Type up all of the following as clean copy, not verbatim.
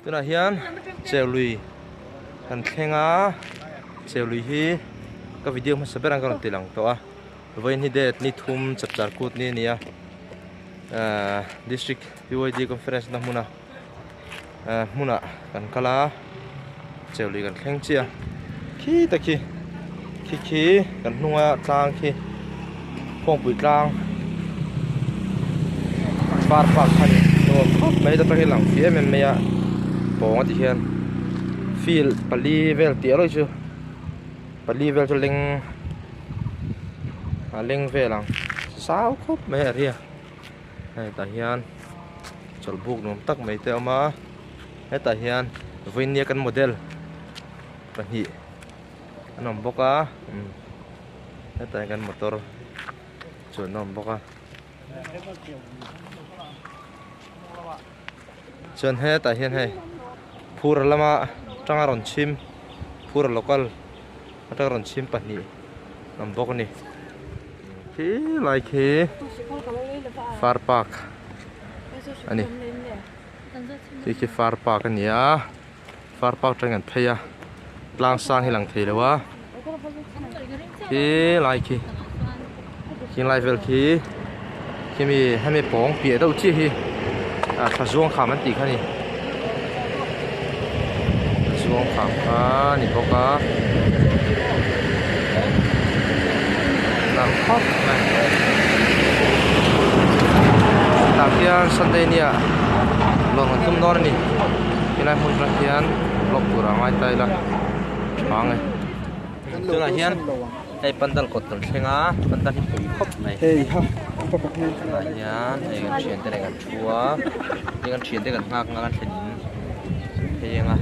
Tunah hian Cheului kan thleng a, Cheului hi ka video hmasa ber ang ka rawn ti lang tawh a, vawiin hi date ni thum chapchar kut ni a ni a, ahh district PYD conference na hmuna ahh hmunah kan kal a, Cheului kan thleng chiah a, khi ta khi khi khi kan hnunga tlang khi khawngpui tlang par park kha a ni nuam khawp mai ta tangin lang fih em em mai a pawng a ti hian field pali vel tih erawh hi chu pali vel chu leng a leng vel ang zau khawp mai a ria hei tah hian chawlhbuk nuam tak mai te a awm a hetah hian vawinia kan model pahnih an awm bawk a hetah hian kan motor chu an awm bawk a chuan hetah hian hei phur lama tanga rawn chhim phur local atanga rawn chhim pahnih an awm bawk a ni khi lai khi far park a ni khi khi far park a ni a. Far park atangin an phei a tlang sang hi lang thei lo a khi lai khi khing lai vel khi khimi hemi pawng piah deuh chiah hi ah thla zuang kham an tih kha a ni thla zuang kham kha a ni bawk a nalh khawp mai tah khian sunday nia lawm an tum dawn a ni. Helai hmun atang hian vlog tur a ngai ta ila tha ang e tunah hian hei pandal kawt kan thleng a pandal hi pui khawp mai tunah hian hei kan thiante nen kan thu a hei kan thiante kan nghak anga kan thlen in phei anga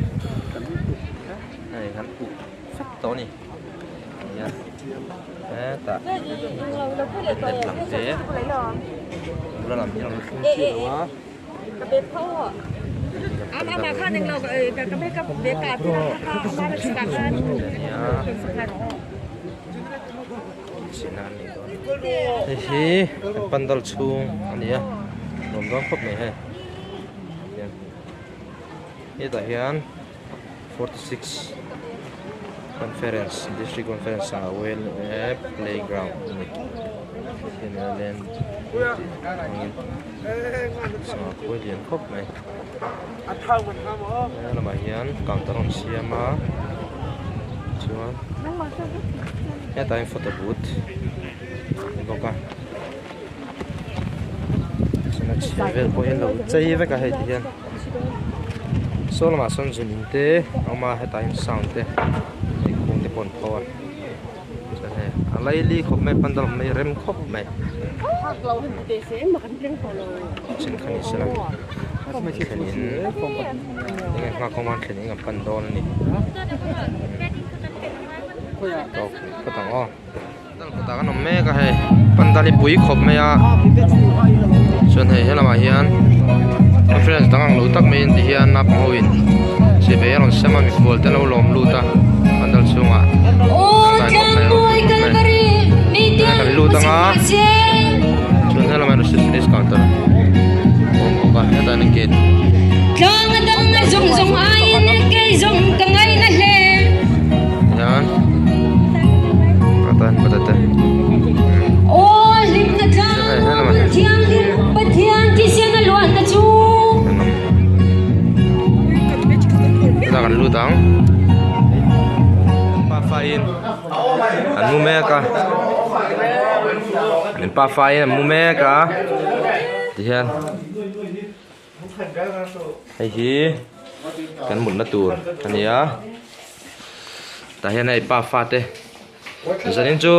hei kan uk fek tawh a ni hetah net lang te bula lam hi a rawn thleng chiah lo a. Hei hi pandal chhung a ni a nuam dawn khawp mai hei hetah hian 46 conference district conference ah well playground a ni sangha khawi lian khawp mai he lamah hian counter a rawn siam a chuan hetah hian photo booth a ni bawk a chuan a chheh vel pawh hi an lo chei vek a hei ti hian saw lamah sawn zun in te a awm a hetah hian sound te thingkung te pawh an pho a. Chuan hei a laili khawp mai pandal awm mai rem khawp mai chin kha ni sela thlen in enge nghak awm a thlen in kan pan dawn a ni tawk phawt ang aw pandal kawtah kan awm mek a hei pandal hi pui khawp mai a chuan hei helamah hian conference dang ang lo tak mai in ti hian naupang ho in chibai a rawn sem a mikhual te an lo lawm lut a pandal chhungah tangkai khawp mai a ropui khawp mai hei kan lut ang a chuan helamah hian receptionist counter a awm bawk a hetah hian gate hian atan patate hei helamah hian. Hetah kan lut ang pafa in an mu mek a an pafa in an mu mek a tihian hei hi kan mutna tur a ni a tah hian hei pafa te zanin chu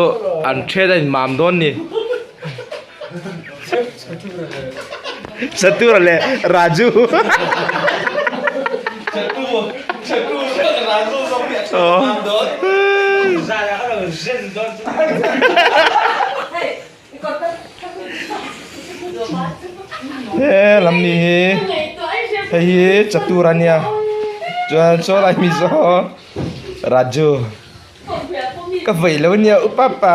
an then a inmam dawn ni. Chatura leh Raju He lam ni hi hei hi Chatura ania chuan saw lai mi saw Raju. Ka vei lo nia u papa.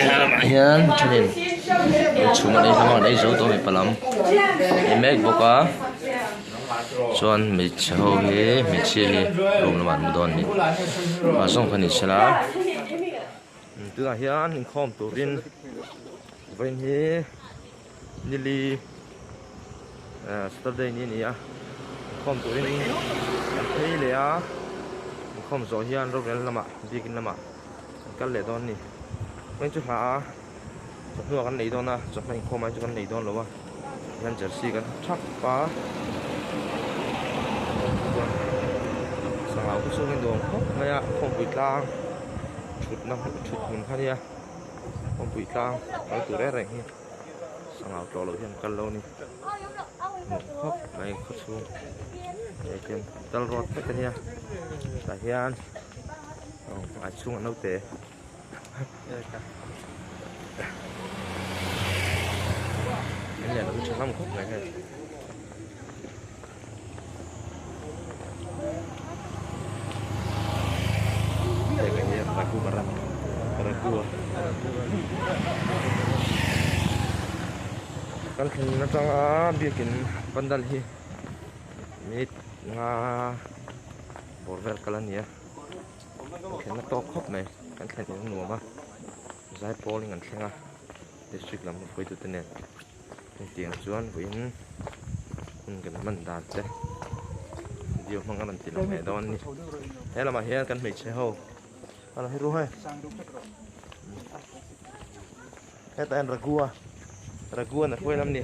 Helamah hian thenin chhum an ei hlawm a an ei zo tawh mipa lam ei mek bawk a chuan hmeichhe ho hi hmeichhia hi room lamah an mu dawn a ni a zawng kha ni sela tunah hian inkhawm turin vawiin hi nili Saturday ni a ni a inkhawm turin an phei leh a inkhawm zawh hian rorel lamah biakin lamah an kal leh dawn a ni vawiin chu hla a chawhnu ah kan nei dawn a chawhma inkhawm ai chu kan nei dawn lo a hian jersey kan ha thap a chuan sangha khu chhungin duang khawp mai a khawmpui tlang thutna thut hmun kha nia khawmpui tlang kal tur reng reng hi. Sangau tlawh loh hian kal lo a ni nuam khawp mai khaw chhung hei hian tal rawt vek a nia tah hian a chhungah naute an lian lo hi tha hlawm khawp mai hei. Kan thlen atanga biakin pandal hi minute nga bawr vel kal a ni a kan thlenna tawk khawp mai kan thlen in a nuam a zaipawl in kan thleng a district lam hruaitute nen. Hetiang chuan vawiin hun kan hman dan te video hmang a rawn ti lang leh dawn a ni. He lamah hian kan hmeichhe ho a lo heru hei. Hetah hian Ragua Ragua na hruai lam ni.